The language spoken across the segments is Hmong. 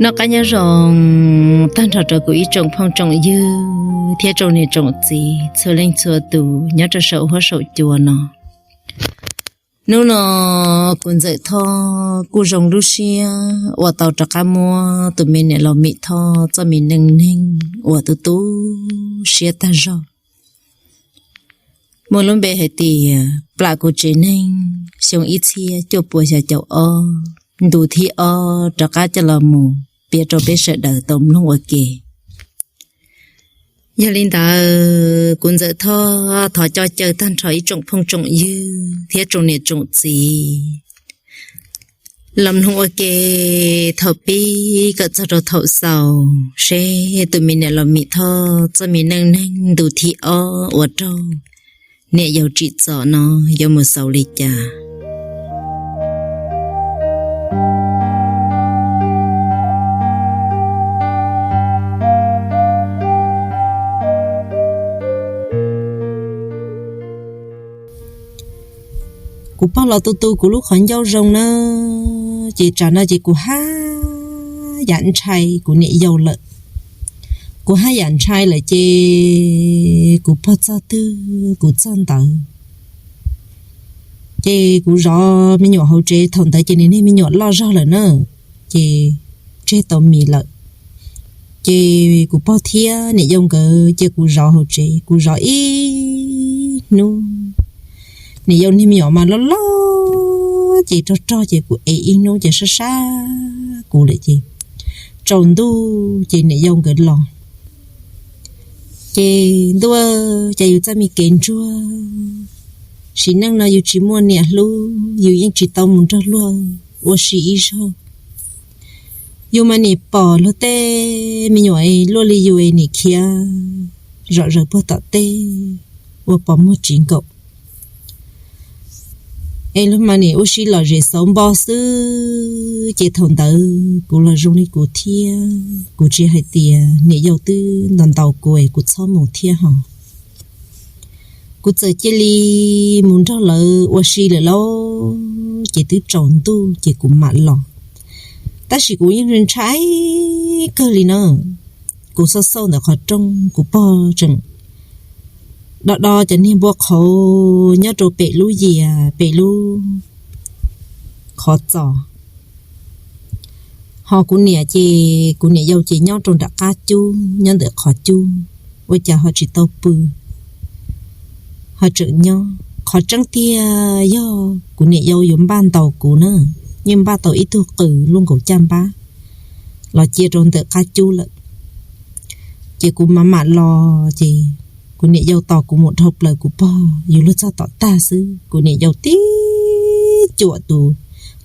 Noj qab nyob zoo tag nrho rau kuv ib tsoom phooj tsoom ywg thiab tsoom niam tsoom txiv txhua leej txhua tus nyob rau saum huab saum cua no. Hnub no kuv Ntxawm Thoj kuj zoo lub siab uas tau rov qab muab tus me niam laus Mim Thoj txoj me neej neeg uas tu tu siab tag zog muaj lub npe hais tias Plam Kuv Tsev Neeg xyoo ib txhiab cuaj puas xya caum ob, ntu thib ob rov qab coj los mus piav rau peb sawv daws tau mloog ua ke. Yog li ntawd kuv Ntxawm Thoj thov coj caw tag nrho ib tsoom phooj tsoom ywg thiab tsoom niam tsoom txiv los mloog ua ke thaum pib kom txog rau thaum xaus seb tus me niam laus Mim Thoj txoj me neej neeg ntu thib ob uas raug niam yau tsim txom no yuav mus xaus li cas. Kuv pog los tu tu kuv lub qhov ncauj zoo na, ces tsam no ces kuv haj yam ntshai kuv niam yau lawm. Kuv haj yam ntshai lawm ces kuv pog txog twg kuv txog ntawd. Ces kuv zov me nyuam hauv tsev, thaum ntawd ces nws niag me nyuam loj zog lawm na, ces tseg tau mis lawm. Ces kuv pog thiab niam yau nkawd cia kuv zov hauv tsev, kuv zov ib hnub. Niam yau niag me nyuam mas loj loj ces rog rog ces kuv ev ib hnub ces sab sab kuv lawm ces tsaus ntuj ces niam yau nkawd los. Ces ntuj, ces yus txoj me kev ntsuag, sim neej no yus tsis muaj niam hlub, yus yeej tsis tau mus nrog luag ua si ib zaug. Yus mas nim pom luag tej me nyuam es luaj li yus es nim khiav zom zaws puag tom tej ua pom muag tsis nkaum. Es luag mas nim ua si lom zem xauv npo xwb, ces thaum ntawd kuv los zoo li kuv thiab, kuv tsis hais tias niam yau twb ntaus ntaus kuv es kuv txhob mus thiab ho. Kuv txawm cia li mus nrog lawv ua si lawm lauj, ces twb tsaus ntuj ces kuv mam los. Tab sis kuv yeej ntshai kawg li na. Kuv xauj xauj ntawm qhov rooj, kuv pog tseem do do cov niag npua qhauv nyob rau pem lub yias pem lub qhov txos. Ho kuv niam ces kuv niam yau ces nyob rau nram qab cub, nyob ntawm qhov cub, ua cas ho tsis tau pw, ho tseem nyob. Qhov tseeb tiag yog kuv niam yau yuav npaj ntaus kuv na, yeej npaj tau ib tug qws luaj nkaus caj npab los cia rau ntawm qab cub lawm. Ces kuv mam mam los ces kuv niam yau tos kuv mus dhau plaws kuv pog, yus luag txog tom tag xwb, kuv niam yau tib cuam tus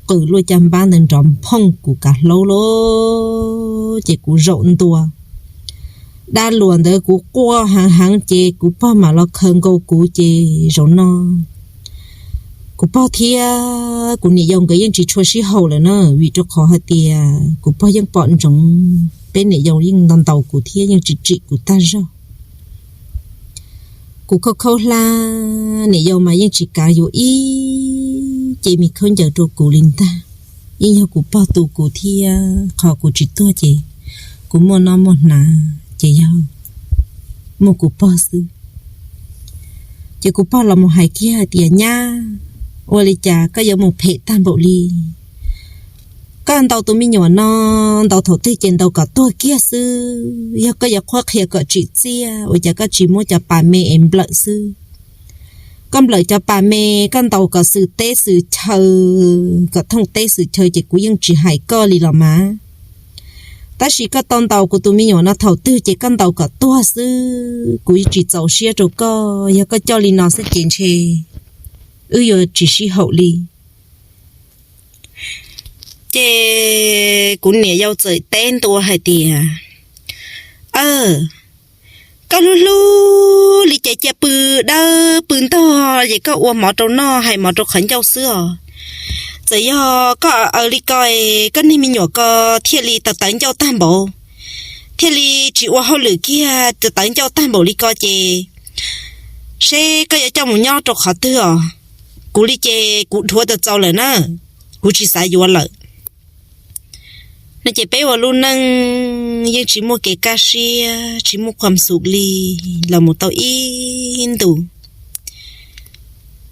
qws luaj caj npab ntawd nrov nphooj kuv kav hlaub lawm, ces kuv zaum ntua. Dab luas ntawd kuv quaj heev heev ces kuv pog mam los khaws nkaus kuv ces zaum no kuv pog thiab kuv niam yau nkawd yeej tsis tshua sib haum lawm na, vim rau qhov hais tias kuv pog yeej pom ntsoov peb niam yau yeej ntaus ntaus kuv thiab yeej tsis tsim kuv tag zog. Kuv khaub khaub hlab, niam yau mas yeej tsis kav yuav ib ce me khaub ncaws rau kuv li ntag. Yeej yog kuv pog tu kuv thiab, qhov kuv tsis tuag ces kuv muaj noj muaj hnav ces yog muaj kuv pog xwb. Ces kuv pog los mus hais kiag hais tias, Nyab, ua li cas koj yuav mus phem tag npaum li? Koj ntaus tus me nyuam no, ntaus thaum twg ces ntaus kom tuag kiag xwb. Yog koj yuav qhuab qhia kom tsim txiaj, ua cas koj tsis muab cov pas me es nplawm xwb? Koj nplawm cov pas me, koj ntaus kom xwm teb xwm chaw, kom thooj teb xwm chaw ces kuv yeej tsis hais koj li los mas. Tab sis koj tau ntaus kuv tus me nyuam no thaum twg ces koj ntaus kom tuag xwb, kuv tsis txaus siab rau koj. Yog koj coj li no xwb ces ntshe wb yuav tsis sib haum li. Ces kuv niam yau txawm teb ntua hais tias, Aw, koj hlub hlub li ces cia pw dawb pw ntog ces koj ua mov rau noj, hais mov rau qhov ncauj xwb os. Txawm yog koj aws li ko, koj niag me nyuam ko thiaj li tawv tawv ncauj tag npaum, thiaj li tsis ua hauj lwm kiag, tawv ncauj tag npaum li ko ces seb koj yuav coj mus nyob rau qhov twg os. Kuv li ces kuv dhuav tau txaus lawm na, kuv tsis xav yuav lawm. No ces peb ua lub neej yeej tsis muaj kev kaj siab, tsis muaj khuam xum li los mus tau ib ntus.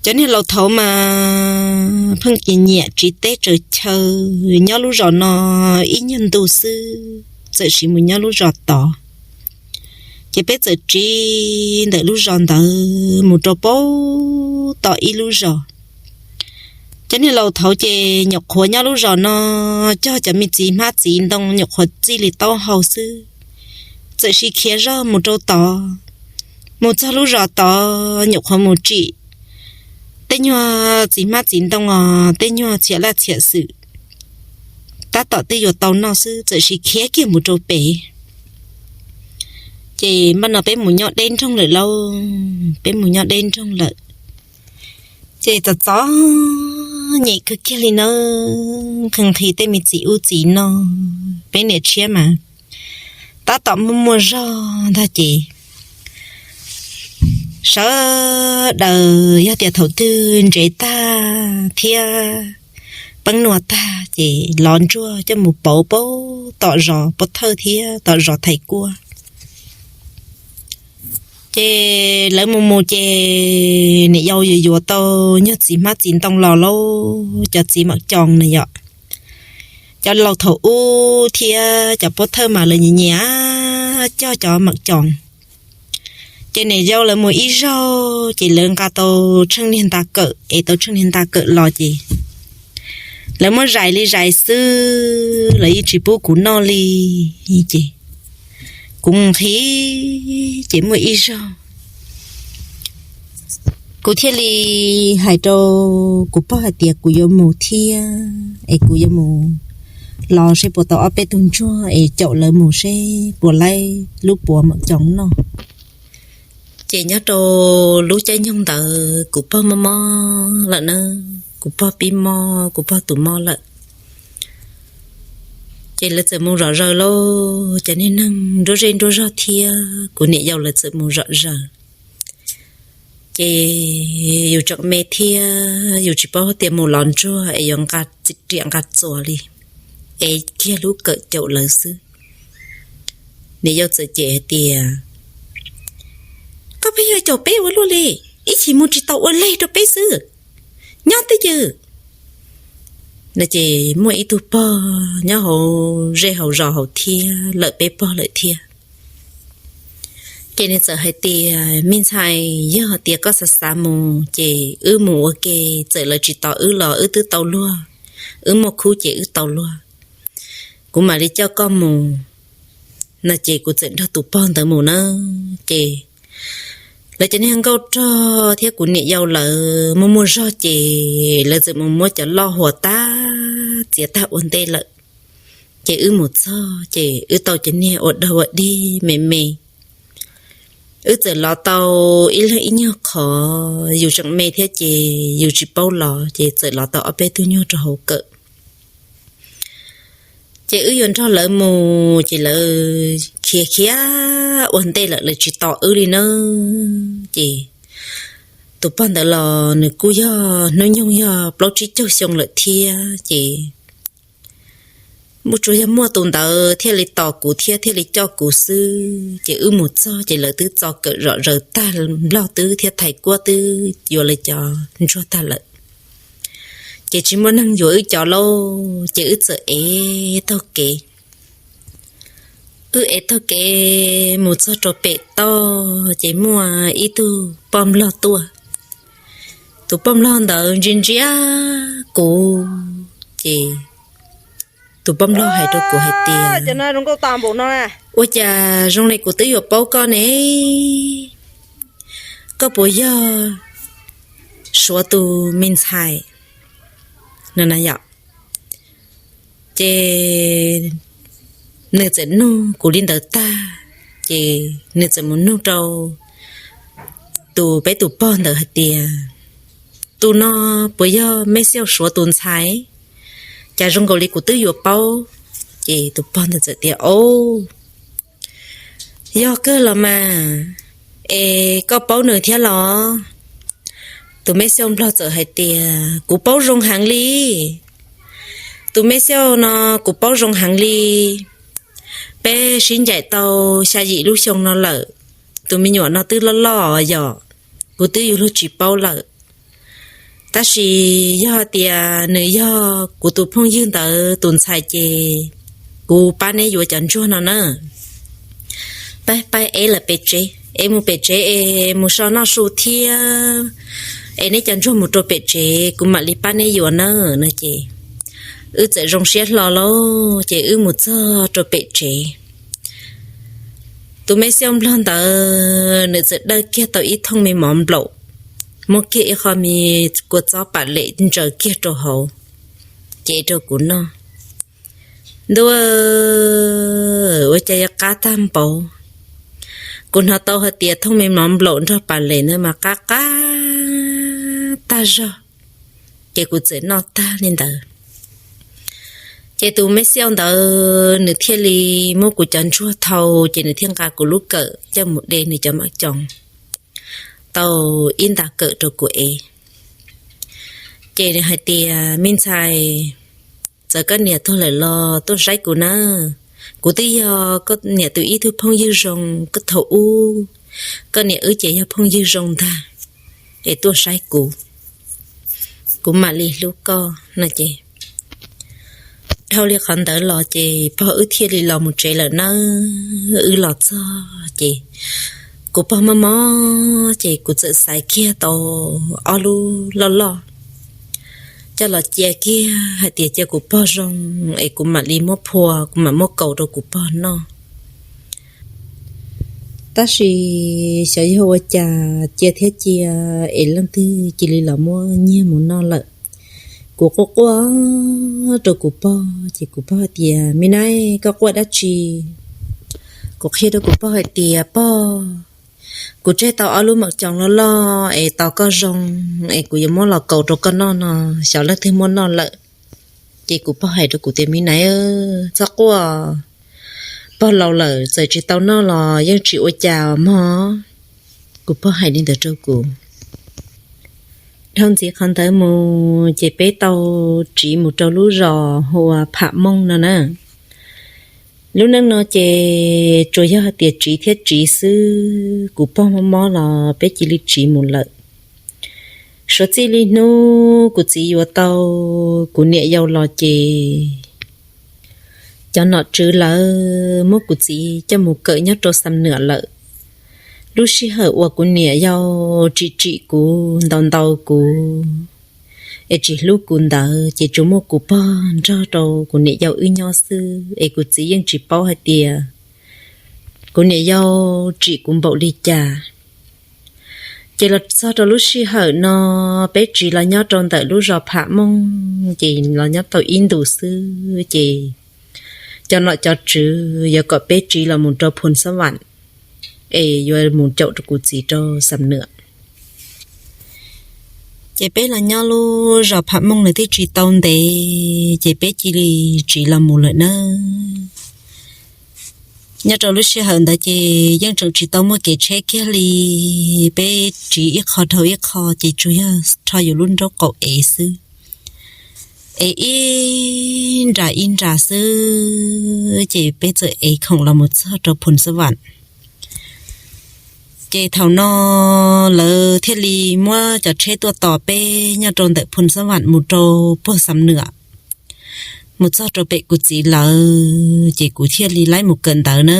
Cov niag laus thaud mas pheej nyiam tsiv teb tsaws chaw, nyob lub zos no ib nyuag ntu xwb txawm sim mus nyob lub zos tod. Ces peb txawm tsiv ntawm lub zos ntawd mus rau pem tom ib lub zos. Cov niag laus thaud ces nyuam qhuav nyob lub zos no cog cov me txiv hmab txiv ntoo nyuam qhuav txij li taub hau xwb, txawm sim khiav zog mus rau tod. Mus txog lub zos tod nyuam qhuav mus tsim tej nyuag txiv hmab txiv ntoo os, tej nyuag txhiab laj txhiab xwm, tab tom twb yuav tau noj xwb txawm sim khiav kiag mus rau pem. Ces npaj no peb mus nyob deb nroog lawm lauj, peb mus nyob deb nroog lawm. Ces txom txom nyem kawg kiag li nawb, nqhis nqhis tej me txiv ub txiv no, peb niam tshiab mas tab tom muaj muaj zog ntag ces sawv daws yog tias thaum twg ntsev tag thiab peeb nua tag ces lov ntsuag coj mus pauv pem tom zos Pov Thawj thiab tom zos Thaiv Kuab. Ces lawv mus mus ces niam yau yuav yuav tau nyuag txiv hmab txiv ntoo los lauj, cov txiv mam coos na yom. Cov laus thaum ub thiab cov Pov Thawj mas lawv nyiam nyiam coj cov mam coos. Ces niam yau lawv mus ib zaug ces lawv nqa tau tsheej niag nta kawm, es tau tsheej niag nta kawm los ces lawv muab zais li zais xwb, lawv yeej tsis pub kuv noj li. Ces kuv nqhis, ces muaj ib zaug kuv thiaj li hais rau kuv pog hais tias kuv yuav mus thiab es kuv yuav mus los seb puas tau ob peb tug ntsuag es caum lawv mus seb puas laib lub puav mam coos noj. Ces nyob rau lub caij nyoog ntawd kuv pog mob mob lawm na, kuv pog pib mob, kuv pog tus mob lawm. Ces lawv txawm mus zom zaws lauj, cov niag neeg nruab zej nruab zog thiab kuv niam yau lawv txawm mus zom zaws. Ces yus tseem me thiab yus tsis paub tias mus los ntsuag es yuav nqa riam nqa txuas li, es kiag lub kawm caum lawv xwb. Niam yau txawm cem hais tias, koj pheej yog caum peb ua luaj li, ib chim mus tsis tau ua leg rau peb xwb, nyob twj ywm. No ces muaj ib tug pog nyob hauv zej hauv zos hauv thiab lawm peb pog lawm thiab. Ces nws txawm hais tias, me ntxhais, yog tias koj xav xav mus ces wb mus ua ke, txawm lawv tsis tos wb los wb twb tau luag, wb muaj khub ces wb tau luag. Kuv mam li coj koj mus. No ces kuv txawm nrog tus pog ntawd mus na. Ces lawv cov niag nkauj rog thiab kuv niam yau lawv muaj muaj zog ces lawv txawm mus muab cov loj huas tag txiav tag ua ntej lawm. Ces wb mus txog ces wb tau cov niag ua dog ua dig me me. Wb txawm los tau ib leeg ib nyuag qhov, yus tseem me thiab ces yus tsis paub los ces txawm los tau ob peb tug nyuag rau hauv kawm. Ces wb yuav nrog lawv mus ces lawv khiav khiav ua ntej lawm, lawv tsis tos wb li na. Ces tus pog ntawd los nws kuj yog hnub nyoog yog plaub tsib caug xyoo lawm thiab ces muaj tsuas yog muaj tus ntawd thiaj li tos kuv thiab thiaj li coj kuv xwb. Ces wb mus txog ces lawv twb txo kawm zom zaws tag, nplog twb thiab thais kuab twb yuav lawv cov ntsuag tag lawm. Ces tsis muaj neeg yuav wb cov lauj, ces wb txawm ev taug kev. Wb ev taug kev mus txog rau pem toj ces muaj ib tug poj nplog tuaj. Tus poj nplog ntawd ntsia ntsia kuv ces tus poj nplog hais rau kuv hais tias, ua cas zoo li kuv twb yuav paub koj ne, koj puas yog Suav tus me ntxhais? No na yom. Ces nws txawm nug kuv li ntawd tag, ces nws txawm mus nug rau tus peb tus pog ntawd hais tias, tus no puas yog mej xyauj Suav tus ntxhais? Cas zoo nkaus li kuv twb yuav paub. Ces tus pog ntawd txawm tias, o, yog kawg los mas, es koj paub nws thiab los? Tus mej xyauj nplog txawm hais tias, kuv paub zoo heev li. Tus me xiauj no kuv paub zoo heev li. Peb sib ncaim tau xya yim lub xyoo no lawm. Tus me nyuam no twb loj loj yom, kuv twb yuav luag tsis paub lawm. Tab sis yog tias nws yog kuv tus phooj ywg ntawd tus ntxhais ces kuv pab neb yuav cov ntsuag no na. Pab, pab es lawm pem tsev, es mus pem tsev es mus so noj su thiab, es neb cov ntsuag mus rau pem tsev kuv mam li pab neb yuav na, no ces wb txawm zoo siab hlo lauj, ces wb mus txog rau pem tsev. Tus me xiauj nplog ntawd nws txawm dawj kiag tau ib thooj me mov nplaum, muab kiag ib qho me kua txob pam lem ntsaws kiag rau hauv, ces rau kuv noj. Ntuj, ua cas yuav qab tag npaum. Kuv hnov tau hais tias thooj me mov nplaum nrog pam lem ntawd mas qab qab tag zog, ces kuv txawm noj tag li ntawd. Ces tus me xiauj ntawd nws thiaj li muab kuv cov ntsuag thau, ces nws thiaj nqa kuv lub kawm coj mus de nws cov mam coos tau ib nta kawm rau kuv ev. Ces nws hais tias, me ntxhais, txawm koj niam tuag lawm los tuaj saib kuv na. Kuv twb yog koj niam tus ib tug phooj ywg zoo, koj thaum ub koj niam wb ces yog phooj ywg zoo ntag, es tuaj saib kuv, kuv mam li hlub koj no ces dhau li qhov ntawd los ces pog wb thiaj li los mus tsev lawm nawb. Wb los txog ces kuv pog mob mob ces kuv txawm xaiv kiag tau ob lub loj loj coj los cia kiag hais tias cia kuv pog zoo es kuv mam li muab phua, kuv mam muab kaus rau kuv pog noj. Tab sis xyov yog ua cas cia thiab cia es leej twg cia li los muab nyiag mus noj lawm. Kuv quaj quaj rau kuv pog ces kuv pog hais tias, me nab, koj quaj dab tsi? Kuv qhia rau kuv pog hais tias, pog, kuv tseg tau ob lub mam coos loj loj es tos koj zoo es kuv yuav muab los kaus rau koj noj no, xyov leej twg muab noj lawm. Ces kuv pog hais rau kuv tias, me nab, txhob quaj, pog laus lawm txawm tsis tau noj los yeej tsis ua cas mog. Kuv pog hais li ntawd rau kuv. Dhau ntxiv qhov ntawd mus ces peb tau tsiv mus rau lub zos hu ua Pham Mooj no na. Lub neej no ces tsuas yog hais tias tsiv thiab tsiv xwb, kuv pog mob mob los peb cia li tsiv mus lawm. Suav txij li hnub kuv txiv yuav tau kuv niam yau los ces cov nom tswv lawv muab kuv txiv coj mus kawm nyob rau Xam Nuam lawm. Lub sij hawm uas kuv niam yau tsim tsim kuv, ntaus ntaus kuv es tsis hlub kuv ntawd ces tsuas muaj kuv pog nrog rau kuv niam yau wb nyob xwb, es kuv txiv yeej tsis paub hais tias kuv niam yau tsim kuv npaum li cas. Ces los txog rau lub sij hawm no peb tsiv los nyob rau ntawm lub zos Pham Mooj ces los nyob tau ib ntus xwb ces cov nom cov tswv yuav kom peb tsiv los mus rau Phoo Xab Vam es yuav mus caum rau kuv txiv rau Xam Nuam. Ces peb los nyob lub zos Pham Mooj lawm twb tsis tau ntev ces peb cia li tsiv los mus lawm nawb. Nyob rau lub sij hawm ntawd ces yeej tseem tsis tau muaj kev tsheb kiag li, peb tsiv ib qho dhau ib qho ces tsuas yog rho yus lub nraub qaum ev xwb, ev ib nra ib nra xwb ces peb txawm ev khoom los mus txog rau Phoo Xab Vam. Ces thaum no lawv thiaj li muab cov tsheb tuaj tos peb nyob rau ntawm Phoo Xab Vam mus rau puag Xam Nuam, mus txog rau pem kuv txiv lawv ces kuv thiaj li laib mus kawm ntawv na.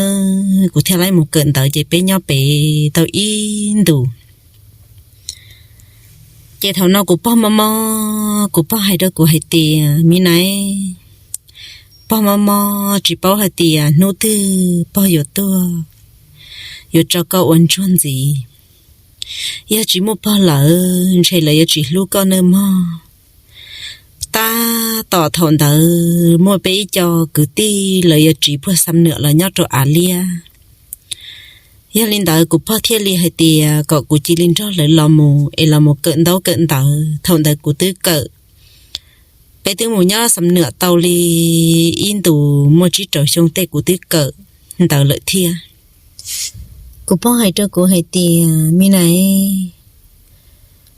Kuv thiaj laib mus kawm ntawv ces peb nyob pem tau ib ntus. Ces thaum no kuv pog mob mob, kuv pog hais rau kuv hais tias, me nab, pog mob mob tsis paub hais tias hnub twg pog yuav tuag, yuav tso koj ua ntsuag ntxiv. Yog tsis muaj pog lawv ntshe lawv yuav tsis hlub koj nawb mog. Tab tom thaum ntawd muaj peb ib co kwv tij lawv yuav tsiv puag Xam Nuam los nyob rau Av Liab. Yog li ntawd kuv pog thiaj li hais tias kom kuv cia li nrog lawv los mus es los mus kawm ntaub kawm ntawv. Thaum ntawd kuv twb kawm, peb twb mus nyob Xam Nuam tau li ib ntus muaj tsib rau xyoo tej kuv twb kawm ntawv lawm thiab. Kuv pog hais rau kuv hais tias, me nab,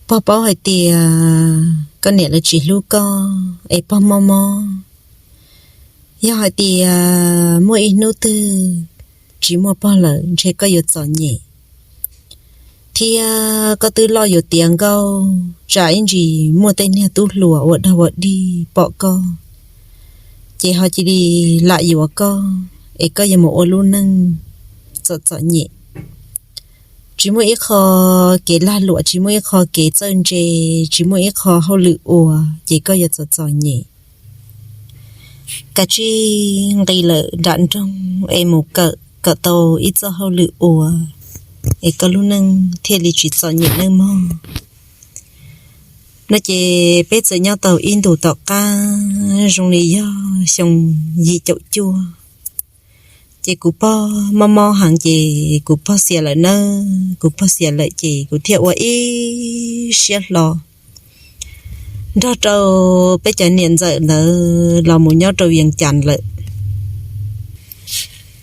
pog paub hais tias koj niam lawv tsis hlub koj es pog mob mob, Yog hais tias muaj ib hnub twg tsis muaj pog lawm ntshe koj yuav txom nyem, thiab koj twb loj yuav tiav nkauj, tsam ib ntsis muaj tej niag tub hluas ua dog ua dig pom koj, ces ho cia li lam yuav koj, es koj yuav mus ua lub neej txom txom nyem. Tsis muaj ib qho kev lag luam, tsis muaj ib qho kev txawj ntse, tsis muaj ib qho hauj lwm ua, ces koj yuav txom txom nyem. Kav tsij nqis lawm nram nroog es mus kawm kom tau ib txoj hauj lwm ua, es koj lub neej thiaj li tsis txom nyem nawb mog. No ces peb txawm nyob tau ib ntus tom qab zoo li yog xyoo yim caum cuaj, ces kuv pog mob mob heev ces kuv pog xiam lawm nawb. Kuv pog xiam lawm ces kuv thiaj ua ib siab hlo nrog rau peb cov niam ntxawm ntawd los mus nyob rau Vias Cas lawm.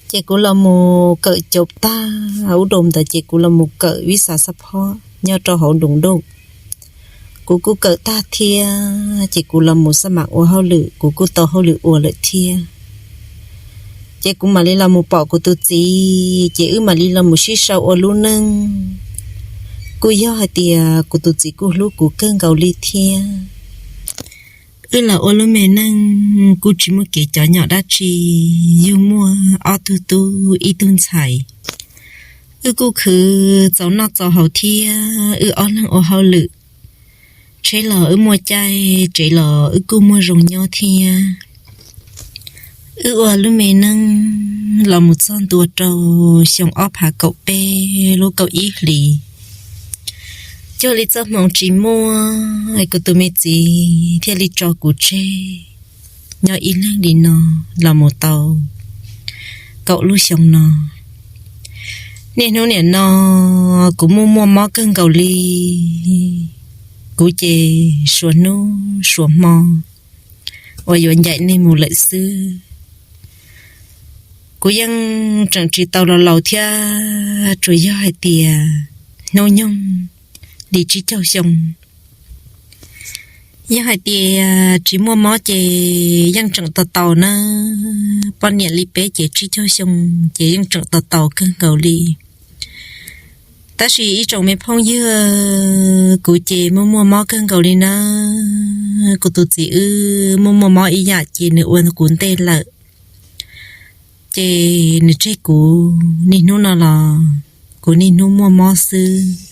Ces kuv los mus kawm caum tag ub doos ntawd ces kuv los mus kawm vib xav xab phob nyob rau hauv nroog Dooj. Kuv kuj kawm tag thiab ces kuv los mus xab mam ua hauj lwm, kuv kuj tau hauj lwm ua lawm thiab. Ces kuv mam li los mus pom kuv tus txiv, ces wb mam li los mus sib sau ua lub neej. Kuj yog hais tias kuv tus txiv kuj hlub kuv kawg nkaus li thiab. Wb los ua lub me neej kuj tsis muaj kev cov nyom dab tsi, yug muaj ob tug tub ib tug ntxhais. Wb kuj khwv txaus noj txaus haus thiab wb ob leeg ua hauj lwm. Tsheb los wb muaj caij, tsev los wb kuj muaj zoo nyob thiab. Wb ua lub me neej los mus txog ntua rau xyoo ob phav kaum peb lub kaum ib hlis, cuag li txoj hmoov tsis muaj, kuv tus me txiv thiaj li tso kuv tseg nyob ib leeg li no los mus tau kaum lub xyoo no. Niaj hnub niam no kuv muaj muaj mob kawg nkaus li, kuv ces suav hnub suav hmo uas yuav ncaim nej mus lawm xwb. Kuv yeej tseem tsis tau los laus thiab, tsuas yog hais tias hnub nyoog li tsib caug xyoo. Yog hais tias tsis muaj mob ces yeej tseem tau tau na, poj niam li peb ces tsib caug xyoo ces yeej tseem tau tau kawg nkaus li. Tab sis ib tsoom me phooj ywg, kuv ces muaj muaj mob kawg nkaus li na. Kuv tus txiv wb muaj muaj mob ib yam ces nws ua kuv ntej lawm, ces nws tseg kuv niaj hnub no los kuv niaj hnub muaj mob xwb,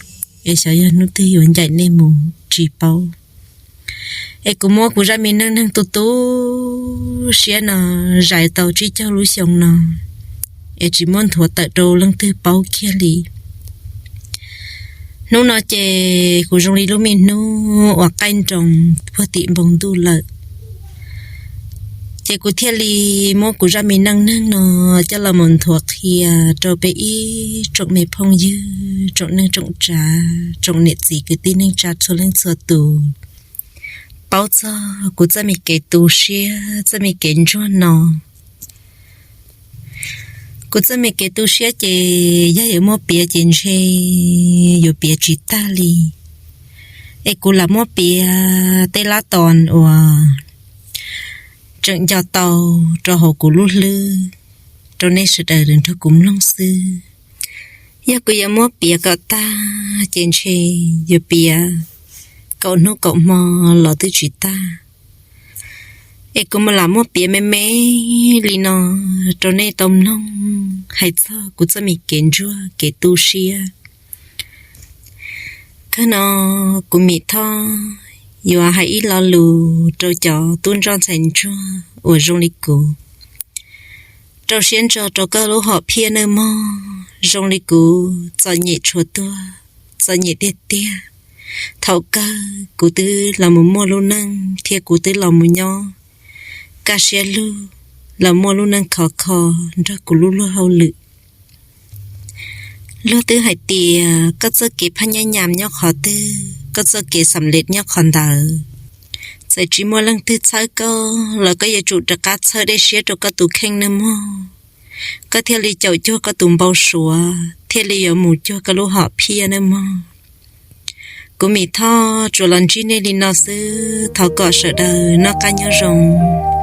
es xyov yog hnub twg yuav ncaim nej mus tsis paub. Es kuv muab kuv zaj me neej neeg tu tu siab no zais tau tsib caug lub xyoo no, es tsis muab nthuav tawm rau leej twg paub kiag li. Hnub no ces kuv zoo li lub me hnub uas qaij nroos puag tim npoo ntuj lawm, ces kuv thiaj li muab kuv zaj me neej neeg no coj los mus nthuav qhia rau peb ib tsoom me phooj ywg, tsoom neej tsoom tsav, tsoom niam txiv kwv tij neej tsa txhua leej txhua tus paub txog kuv txoj me kev tu siab, txoj me kev ntsuag no. Kuv txoj me kev tu siab ces yog yuav muab piav ces ntshe yuav piav tsis tag li. Es kuv lam muab piav tej lab tom uas tseem nco tau rau hauv kuv lub hlwb rau nej sawv daws nrog kuv mloog xwb. Yog kuv yuav muab piav kom tag ces ntshe yuav piav kaum hnub kaum hmo los twb tsis tag. Es kuv mam lam muab piav me me li no rau nej tau mloog hais txog kuv txoj me kev ntsuag kev tu siab. Kawg no kuv Mim Thoj yuav hais ib lo lus rau cov tub ntsuag ntxhais ntsuag uas zoo li kuv, rau siab ntso rau koj lub hom phiaj nawb mog. Zoo li kuv txom nyem tshuav tuag, txom nyem tiag tiag. Thaum kawg kuv twb los mus muaj lub neej thiab kuv twb los mus nyob kaj siab lug, los muaj lub neej khov kho nrog kuv lub luag hauj lwm. Luag twb hais tias koj txoj kev phaj nyab nyam nyob qhov twg, koj txoj kev xam lej nyob qhov ntawd. Txawm tsis muaj leej twg txhawb koj los koj yuav tsum rov qab txhawb dej siab rau koj tus kheej nawb mog, koj thiaj li caum cuag koj tus npau suav, thiaj li yuav mus cuag koj lub hom phiaj nawb mog. Kuv Mim Thoj tsuas los ntsib nej li no xwb, thov kom sawv daws noj qab nyob zoo.